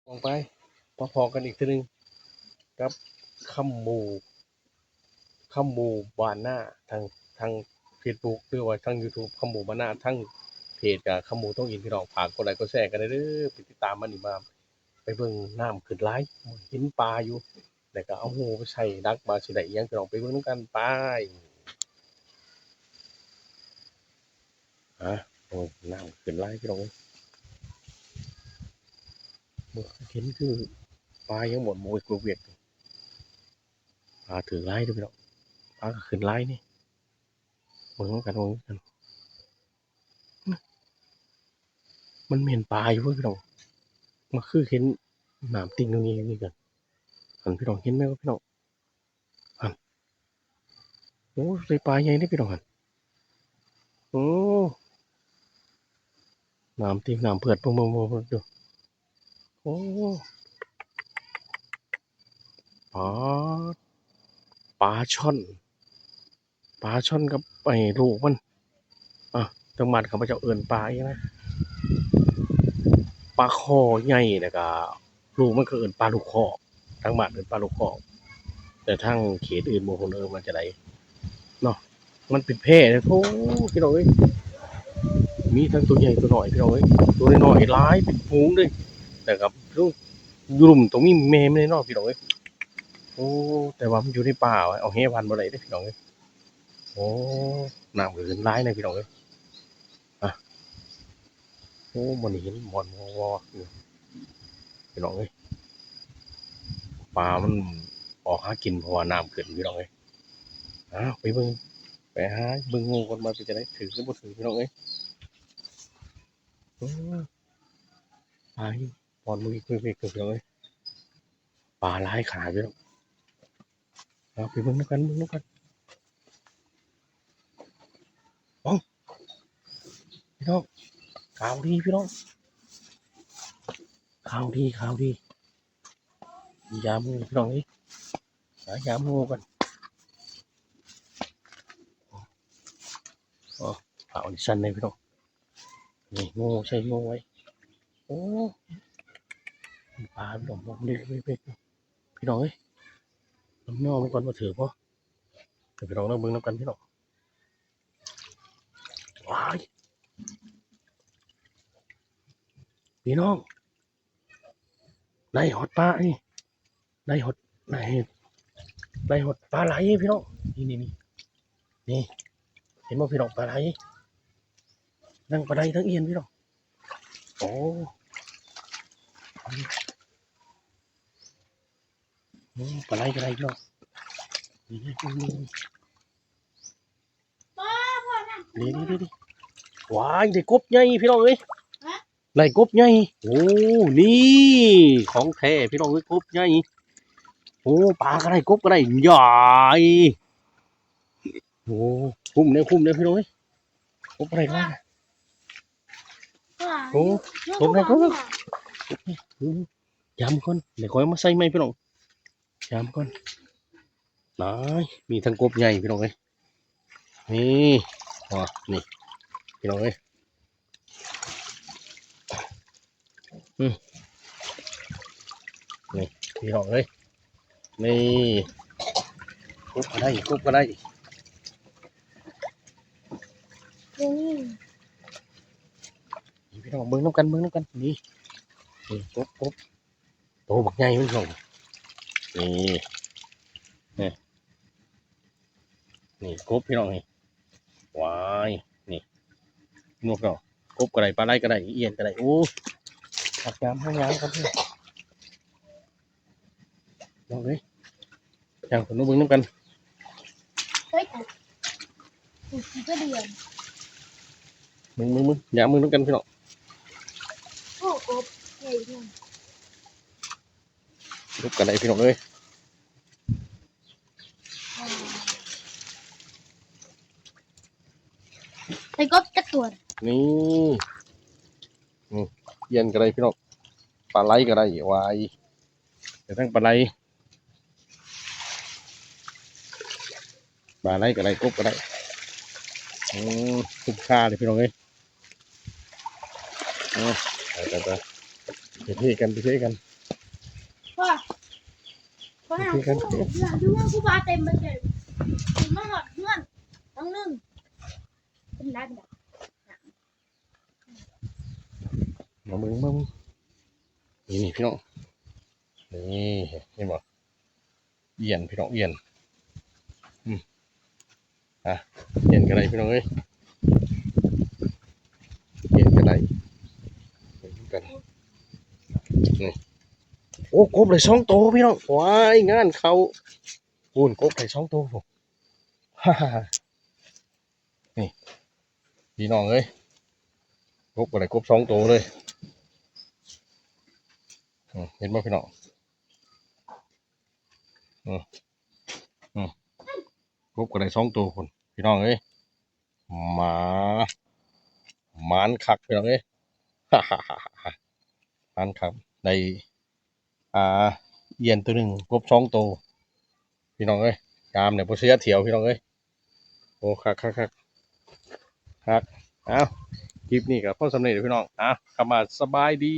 ອອກໄປ ມາພໍ້ກັນອີກເທື່ອໜຶ່ງກັບຄຳໝູ່ ຄຳໝູ່ບ້ານນາ ທາງ ທາງເຟສບຸກ ຫຼືວ່າທາງຢູທູບ ຄຳໝູ່ບ້ານນາ ທາງເພຈກະຄຳໝູ່ທອງອິນ. ພີ່ນ້ອງ ຝາກກົດໄລກົດແຊກັນແດ່ເດີ ໄປຕິດຕາມມັນນີ້ ມາ ໄປເບິ່ງນ້ຳຂຶ້ນຫຼາຍ ເຫັນປາຢູ່ ແລ້ວກະເອົາຮູໄປໃສ່ ດັກວ່າຊິໄດ້ອີ່ຫຍັງ ພີ່ນ້ອງ ໄປເບິ່ງນຳກັນ ໄປ. ຮະ ໂອ້ຍ ນ້ຳຂຶ້ນຫຼາຍ ພີ່ນ້ອງເອີຍ ບໍ່ເຫັນຄືປາຫຍັງບໍ່ ໂບກເວກ ປາຖືກຫຼາຍເດີພີ່ນ້ອງ ປາກະຂຶ້ນຫຼາຍນີ້ ເບິ່ງນຳກັນ ເບິ່ງນຳກັນ ມັນແມ່ນປາຢູ່ເບິ່ງພີ່ນ້ອງ ມັນຄືເຫັນນ້ຳຕິ່ງຢູ່ນີ້ ນີ້ກັນ ຫັ້ນ ພີ່ນ້ອງເຫັນແມ່ນບໍ່ພີ່ນ້ອງ ຫັ້ນ ໂອ້ ໃສ່ປາໃຫຍ່ເດ້ພີ່ນ້ອງຫັ້ນ ໂອ້ ນ້ຳຕິ່ງ ນ້ຳເຜືອດ ເບິ່ງ ເບິ່ງ ເບິ່ງ ເບິ່ງ ໂອ້ ປາດ ປາຊ່ອນ ປາຊ່ອນກັບໄອ້ລູກມັນ ອາ ທາງບ້ານເຂົາເຈົ້າເອີ້ນປາອີ່ຫຍັງນະ ປາຄໍ່ໃຫຍ່ ແລ້ວກະລູກມັນເຂົາເອີ້ນປາລູກຄໍ່ ທາງບ້ານເອີ້ນປາລູກຄໍ່ ແຕ່ທາງເຂດອື່ນບໍ່ຮູ້ເອີ້ນວ່າຈັ່ງໃດເນາະ ມັນເປັນແພເດ້ ໂອ້ ພີ່ນ້ອງເອີຍ ມີທັງໂຕໃຫຍ່ໂຕນ້ອຍ ພີ່ນ້ອງເອີຍ ໂຕນ້ອຍໆຫຼາຍເປັນຝູງເລີຍ ແລ້ວກະຢູ່ລຸ່ມຕ້ອງມີແມ່ມັນເນາະ ພີ່ນ້ອງເອີຍ ໂອ້ ແຕ່ວ່າມັນຢູ່ໃນປ່າ ເອົາແຫຫວ່ານບໍ່ໄດ້ເດ້ ພີ່ນ້ອງເອີຍ. ໂອ້ ນ້ຳກະຂຶ້ນຫຼາຍນະພີ່ນ້ອງເອີຍ ອະ ໂອ້ ມື້ນີ້ເຫັນບ່ອນວໍໆຢູ່ ພີ່ນ້ອງເອີຍ ປາມັນອອກຫາກິນ ເພາະວ່ານ້ຳຂຶ້ນ ພີ່ນ້ອງເອີຍ ເອົາ ໄປເບິ່ງ ໄປຫາເບິ່ງງູກ່ອນວ່າເປັນຈັ່ງໃດ ຖືກຫຼືບໍ່ຖືກ ພີ່ນ້ອງເອີຍ ໂອ້ ປາ ບ່ອນເມື່ອກີ້ ພີ່ນ້ອງເອີຍ ປາຫຼາຍຂະໜາດເລີຍ ເອົາ ໄປເບິ່ງນຳກັນ ເບິ່ງນຳກັນ ເອົ້າ ພີ່ນ້ອງ ຂ່າວດີພີ່ນ້ອງ ຂ່າວດີ ຂ່າວດີ ຢາມງູພີ່ນ້ອງເອີຍ ຫາຢາມງູກັນ ໂອ້ ເອົາ ເອົາຊັ້ນເລີຍພີ່ນ້ອງ ນີ້ງູ ໃສ່ງູໄວ້ ໂອ້ ປາພີ່ນ້ອງ ເບິ່ງເລັກໆ ພີ່ນ້ອງເອີຍ ລອງຍໍເບິ່ງກ່ອນວ່າຖືກບໍ່ ໃຫ້ພີ່ນ້ອງລອງເບິ່ງນຳກັນພີ່ນ້ອງ ວ້າຍ ພີ່ນ້ອງ ໄດ້ຮອດປານີ້ ໄດ້ຮອດ ໄດ້ ໄດ້ຮອດປາໄຫຼພີ່ນ້ອງ ນີ້ໆໆ ນີ້ ເຫັນບໍ່ພີ່ນ້ອງ ປາໄຫຼ ທັງປາໄຫຼທັງອຽນພີ່ນ້ອງ ໂອ້ ໂອ້ ປາໄຫຼກະໄດ້ພີ່ນ້ອງ ນີ້ໆໆ ນີ້ໆ ວ້າຍ ໄດ້ກົບໃຫຍ່ພີ່ນ້ອງເອີຍ ຮະ ໄດ້ກົບໃຫຍ່ ໂອ້ ນີ້ຂອງແທ້ພີ່ນ້ອງເອີຍ ກົບໃຫຍ່ ໂອ້ ປາກະໄດ້ ກົບກະໄດ້ ໃຫຍ່ ໂອ້ ຄຸ້ມເດ້ ຄຸ້ມເດ້ພີ່ນ້ອງເອີຍ ກົບກະໄດ້ ໂອ້ ກົບໄດ້ ກົບໄດ້ ຢາມກ່ອນ ດຽວຄ່ອຍມາໃສ່ໃໝ່ພີ່ນ້ອງ ຢາມກ່ອນ ຫຼາຍ ມີທັງກົບໃຫຍ່ພີ່ນ້ອງເອີຍ ນີ້ ນີ້ ພີ່ນ້ອງເອີຍ ອືມ ນີ້ພີ່ນ້ອງເອີຍ ນີ້ ກົບກະໄດ້ ກົບກະໄດ້ ນີ້ ນີ້ພີ່ນ້ອງເບິ່ງນຳກັນ ເບິ່ງນຳກັນ ນີ້ ນີ້ ກົບ ກົບ ໂຕບັກໃຫຍ່ພີ່ນ້ອງ ນີ້ ນີ້ ນີ້ກົບພີ່ນ້ອງນີ້ ວ້າຍ ນີ້ ນົກເນາະ ກົບກະໄດ້ ປາໄຫຼກະໄດ້ ອຽນກະໄດ້ ໂອ້ຍ ພັກຍາມ ພັກຍາມກ່ອນພີ່ນ້ອງເອີຍ ຍ່າງຂຶ້ນມາເບິ່ງນຳກັນ ເຮີ້ຍ ໂອ້ຍ ກະເດືອນ ເບິ່ງ ເບິ່ງ ເບິ່ງ ຍາມເບິ່ງນຳກັນພີ່ນ້ອງ ໂອ້ ກົບໃຫຍ່ ລົບກັນໄດ້ພີ່ນ້ອງເອີຍ ໃສ່ກົບຈັກຕົວ ນີ້ ນີ້ ອຽນກະໄດ້ພີ່ນ້ອງ ປາໄຫຼກະໄດ້ ຫວາຍ ໄດ້ທັງປາໄຫຼ ປາໄຫຼກະໄດ້ ກົບກະໄດ້ ອືມ ຄຸ້ມຄ່າເດ້ພີ່ນ້ອງເອີຍ ເອົາ ໄປ ໄປ ໄປ ໄປເທກັນ ໄປເທກັນ ພໍ່ ພໍ່ ໄປເທກັນ ເຮືອນ ຢູ່ເຮືອນຄູບາເຕັມເບິດເລີຍ ມາຮອດເຮືອນຫຼັງໜຶ່ງ ເປັນໄດ ເປັນໄດ ມາເບິ່ງ ມາເບິ່ງ ນີ້ ນີ້ ພີ່ນ້ອງ ນີ້ ເຫັນບໍ່? ອ່ຽນ ພີ່ນ້ອງ ອ່ຽນ ອືມ ອ່ະ ອ່ຽນກໍໄດ້ ພີ່ນ້ອງເອີຍ ອ່ຽນກໍໄດ້ ເບິ່ງນຳກັນ ນີ້ ໂອ້ ກົບໄດ້ສອງໂຕ ພີ່ນ້ອງ ວ້າຍ ງານເຂົ້າ ພຸ້ນ ກົບໄດ້ສອງໂຕ ພຸ້ນ ນີ້ ພີ່ນ້ອງເອີຍ ກົບກໍໄດ້ ກົບສອງໂຕເລີຍ ອືມ ເຫັນບໍ່ ພີ່ນ້ອງ? ອືມ ອືມ ກົບກໍໄດ້ສອງໂຕພຸ້ນ ພີ່ນ້ອງເອີຍ ມາ ໝານຄັກ ພີ່ນ້ອງເອີຍ ໝານຄັກ ໄດ້ ອ່າ ອ່ຽນໂຕໜຶ່ງ ກົບສອງໂຕ ພີ່ນ້ອງເອີຍ ງາມເດ້ ບໍ່ເສຍຖ້ຽວ ພີ່ນ້ອງເອີຍ ໂອ້ ຄັກໆໆ ຄັກ ເອົ້າ ຄລິບນີ້ກໍພໍສຳເລັດ ພີ່ນ້ອງ ເອົ້າ ກັບມາ ສະບາຍດີ.